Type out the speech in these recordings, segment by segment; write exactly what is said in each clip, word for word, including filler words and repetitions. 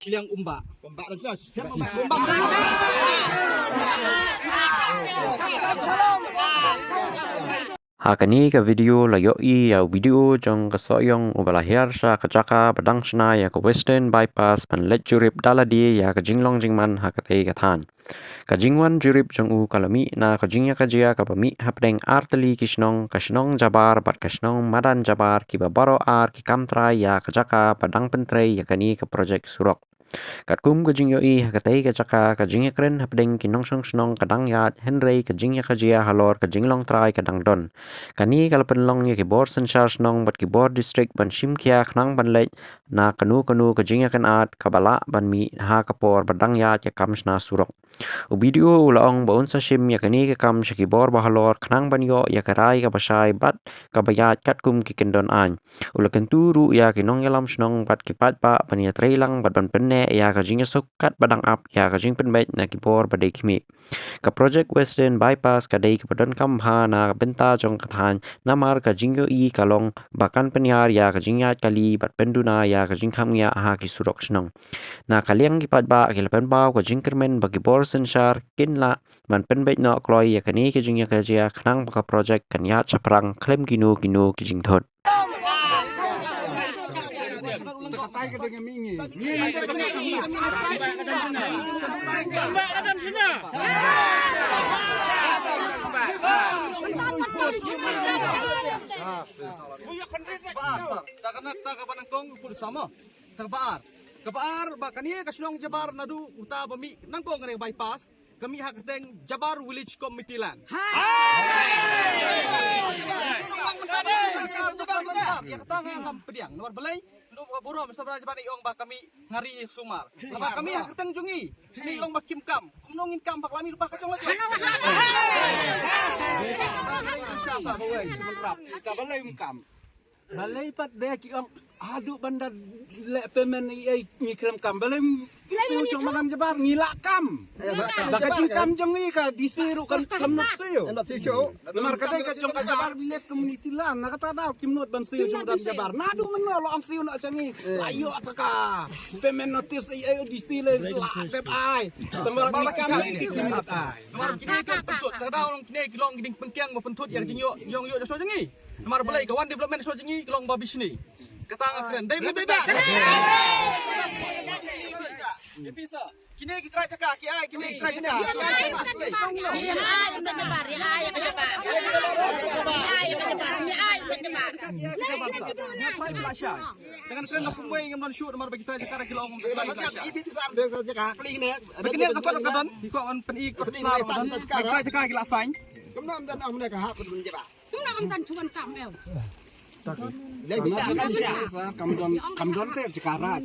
Liang Umbah. Umbah dan terus. Siapa Umbah? Umbah. Ha kane ka video la ïohi ïa u video jong ka Sohiong uba la hiar sha ka jaka ba dang shna ïa ka Western Bypass ban leit jurip da lade ïa ka jinglong jingman ha katei ka thaiñ. Ka jingwan jurip jong u ka la mih na ka jingïakajia kaba mih hapdeng ar tylli ki shnong, ka shnong Jabar bad ka shnong Madan Jabar, kiba baroh ar ki kam trai ïa ka jaka ba dang pyntrei ïa kane ka projek surok. Katkum ka jingïohi ha katei ka jaka, ka jingïakren hapdeng ki nongshong shnong ka dang ïaid, hynrei ka jingïakajia halor ka jinglong trai ka dang don. Kane ka la pynlong ïa ki bor synshar shnong bad ki bor distrik ban shim khia khnang ban leit na kano kano ka jingïakynad kaba lah ban mih ha ka por ba dang ïaid ïa ka kam shna surok. U B D O u la ong ba un sa shim ïa kane ka kam sha ki bor ba halor khnang ban ïoh ïa ka rai kaba shai bad kaba ïaid katkum ki kyndon aiñ. U la kyntu ruh ïa ki nongïalam shnong bad ki paidbah ban ïatrei lang bad ban pynneh ïa ka jingïasuk katba dang ap ïa ka jingpynbeit na ki bor ba dei khmih. Ka projek Western Bypass ka dei kaba donkam bha na ka bynta jong ka thaiñ, namar ka jingïohi ka long ba kan pynïar ïa ka jingïaid kali bad pynduna ïa ka jingkham ngiah ha ki surok shnong. Na ka liang ki paidbah ki la pynpaw ka jingkyrmen ba ki bor synshar kin lah ban pynbeit noh kloi ïa kane ka jingïakajia khnang ba ka projek kan ïaid shaphrang khlem kino kino ki jingthut. Sa kaba ar, ba kane ka shnong Jabar naduh uta ba mih nangkong kane bypass, ka mih ha kyrteng Jabar Village Committee Land. Ïa kata nga ngam pdiang namar balei, ndu ka burom sabra Jabar i ong ba ka mih ngari sumar. Ba ka mih ha kyrteng jong i, ni ong ba kim kam. Kumno ngin kam ba ka la mih lypa ka jong la jong. Ka balei um kam. Balei pat de ki ong haduh ban da leh payment i ei ngi khlem kam. Balei shu shu Madan Jabar ngi lah kam. Da ka jingkam jong ngi ka D C ruh kan khlem nud siew. Namar ka dei ka jong ka Jabar Village Community Land, na kata daw kim nud ban siew shu Madan Jabar. Naduh mynno la ong siew noh sha ngi. La ïoh ta ka payment notice i ei D C le la pep ai. Tang ba ngi kam ngi kim nud ai. Namar kine ki long pynthut, ta daw long kine ki long ki ding pynkiang ba pynthut ïa ka jingïoh jong ïoh jong ngi. Namar balei ka wan development shuwa jong ngi ka long ba bishni. Kata nga kren. Dei ba dei ba. Kine ki trai jaka ki ai, kine ki trai jaka. Jangan kren na kumwei ngam don shoot namar ba ki trai jaka ki long. Ba kine ka kot ka don, ki kot wan pyni kot sar ba don. Trai jaka ki la sign. Kumno am dan am ne ka hap dun jaba. Kumno am dan chuan kam eu. Kam don, kam don te jaka ra.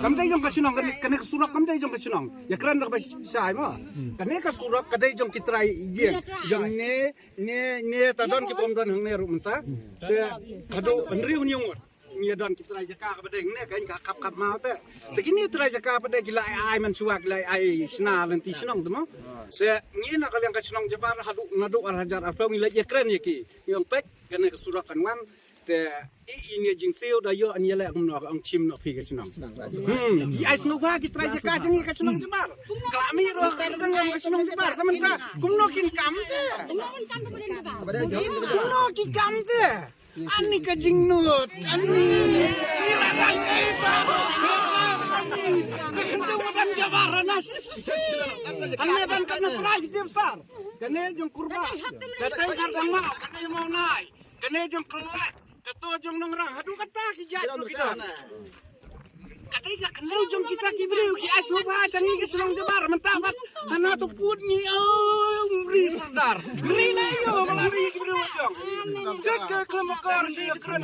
Kam dei jong ka shnong kane, kane ka surok kam dei jong ka shnong. Ïa kren da ba shai mo. Kane ka surok ka dei jong ki trai ïing. Jong ne, ne, ne ta don ki bym don hangne ruh mynta. Te haduh hynriew hynñiew ngut. Ngi don ki trai jaka kaba dei hangne ka ka kap kap mau te. Te kine trai jaka ba dei ki la ai ai mynshuwa ki la ai shna lynti shnong te mo. Te ngi na ka liang ka shnong Jabar haduh naduh ar hajar arphew ngi la ïakren ïa ki. Ngi ong peit kane ka surok kan wan. Te i i ne jingsiew da ïoh an ïaleh kumno ka ong chim noh phi ka shnong. Hmm. Ki ai sngewbha ki trai jaka jong ngi ka shnong Jabar. Ka la mih ruh ka kyrteng ka shnong Jabar. Ka mynta kumno kin kam te. Kumno ki kam te. Ani ka jingnud, ani. Ira dang ei ta. Ka kyntu madan Jabar na. Ani dan ka na trai ki tip sar. Kane jong Kurba. Ka teng kar dang mau, kane mau nai. Kane jong Kelwat. Ka to jong Nongrang. Haduh kata ki jait ki don. Ka dei ka kynleu jong kita ki briew ki ai sngewbha sha ngi ka shnong Jabar mynta bad hana to put ngi, oh, mri sardar. Mri na ïo, mri ki briew jong. Jaka khlem akor shi kren.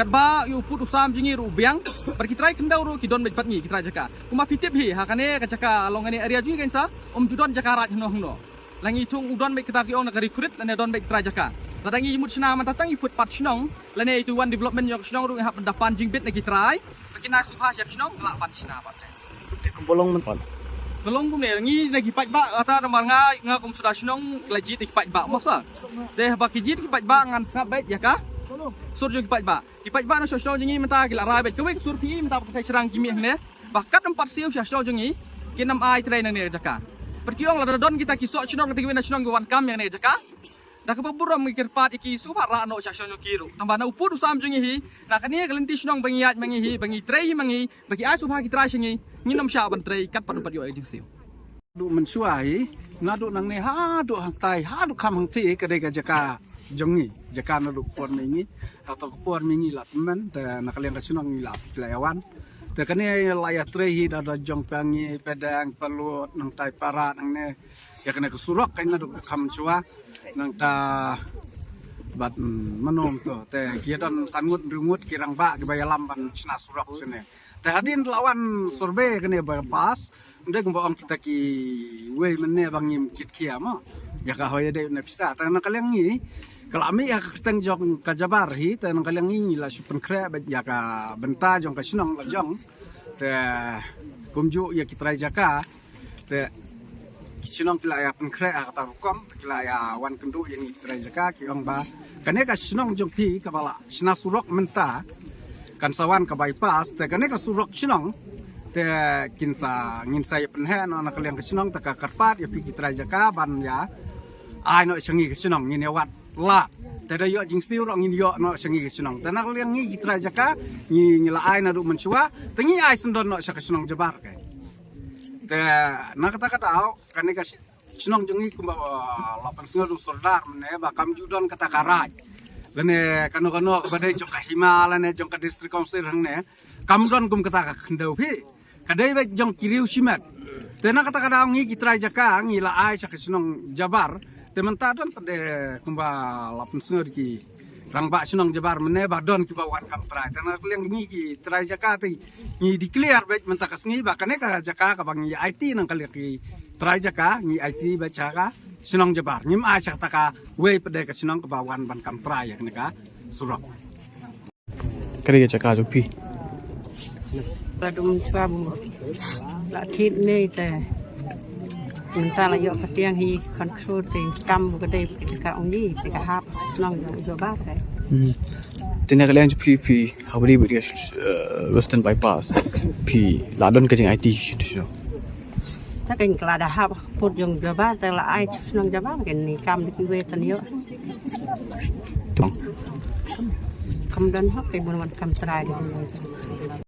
Katba ïa u pud u sam jong ngi ruh u biang, bad ki trai khyndew ruh ki don beit pat ngi ki trai jaka. Kumba phi tip hi, ha kane ka jaka long kane area jong ngi kan sa, um ju don jaka raid hangno hangno. La ngi thung u don beit kita ki ong na ka recruit, lane don beit ki trai jaka. Lada ngi mut shna mynta tang i pud pat shnong, lane itu wan development jong ka shnong ruh ngi hap da pan jingbit na ki trai. Ba kin ai sngewbha sha ka shnong, la pan shna pat. Te kumba long mynta. Ka long kumne, ngi na ki paidbah, kata namar nga, nga kum suda shnong, la jied ki paidbah, mok sa. Te ba ki jied ki paidbah ngan sngap beit ïa ka sur jong ki paidbah. Ki paidbah na shnong jong ngi mynta ki la rai beit kawei ka sur phi mynta pat ka shrang ki mih ne. Ba kat em pat siew sha shnong jong ngi, kin ym ai trei nangne ka jaka. Pat ki ong lada don kita ki soh shnong, kita kiwei na shnong ki wan kam ïa kane ka jaka. Da kaba burom ngi kyrpad ïa ki sngewbha rah noh sha shnong jong ki ruh. Tangba na u pud u sam jong ngi hi, na kane ka lynti shnong ba ngi ïaid ma ngi hi, ba ngi trei hi ma ngi, ba ki ai sngewbha ki trai sha ngi, ngin ym shah ban trei, kat pat em pat ïoh ïa ka jingsiew. Duh mynshuwa hi, naduh nangne haduh hangtai, haduh kham hangtai, ka dei ka jaka jong ngi, jaka naduh por ma ngi, hato ka por ma ngi la tymmen, te na ka liang ka shnong ngi la, la ïa wan. Te kane la ïa trei hi da, da jong pa ngi, Pdeng, Palut, nangtai Para, nangne, ïa kane ka surok, kane naduh kham mynshuwa, nangta bad, mm, mano to, te ki don san ngut, hynriew ngut, ki rangbah, kiba ïalam ban shna surok shane. Te hadien la wan survey kane bypass, ym dei kumba ong kita kiwei mynne ba ngim kit khia mo. Ïa ka hoi ïa dei na pisa. Te na ka liang ngi, ka la mih ha ka kyrteng jong ka Jabar hi, te na ka liang ngi ngi la shu pynkhreh beit ïa ka bynta jong ka shnong la jong. Te kumjuh ïa ki trai jaka. Te ki shnong ki la ïa pynkhreh ha kata rukom, te ki la ïa wan kynduh ïa ngi ki trai jaka, ki ong ba kane ka shnong jong phi kaba la shna surok mynta, kan sa wan ka bypass, te kane ka surok shnong, te kin sa, ngin sa ïa pynheh noh na ka liang ka shnong, te ka kyrpad ïa phi ki trai jaka ban ïa ai noh sha ngi ka shnong, ngin ïa wad lad. Te da ïoh jingsiew ruh ngin ïoh noh sha ngi ka shnong. Te na ka liang ngi ki trai jaka, ngi, ngi la ai naduh mynshuwa, te ngi ai syndon noh sha ka shnong Jabar ka. Te na kata ka daw, kane ka shnong jong ngi kumba, uh, la pynsngew da u Sordar mynne ba kam ju don kata ka raid. Lane kano kano kaba dei jong ka hima lane jong ka District Council hangne. Kam don kum kata ka khyndew phi. Ka dei beit jong ki riew shimet. Te na kata ka daw ngi ki trai jaka ngi la ai sha ka shnong Jabar. Te mynta don pat de kumba la pynsngew da ki rangbah shnong Jabar mynne ba don kiba wan kam trai. Te na ka liang ngi ki trai jaka te ngi declare beit mynta ka sngi ba kane ka jaka kaba ngi aiti na ka liang ki trai jaka ngi aiti beit sha ka shnong Jabar. Ngim ai sha kata kawei pat de ka shnong kaba wan ban kam trai ïa kane ka surok. Ka dei ka jaka jong phi. La dum chwa bu. La thit mei te. Mynta la ïoh ka tiang hi control te kam bu ka dei ka ong ni te ka hap shnong jong Jabar te. Hmm. Te na ka liang jong phi, phi ha bri bri, uh, Western Bypass. Phi la don ka jingaiti shuh shuh. Ta ka la da hap pud jong Jabar te la ai shnong Jabar ka ni kam dei kiwei tan ïoh. Tong. Kam don hok ka bun wan kam trai.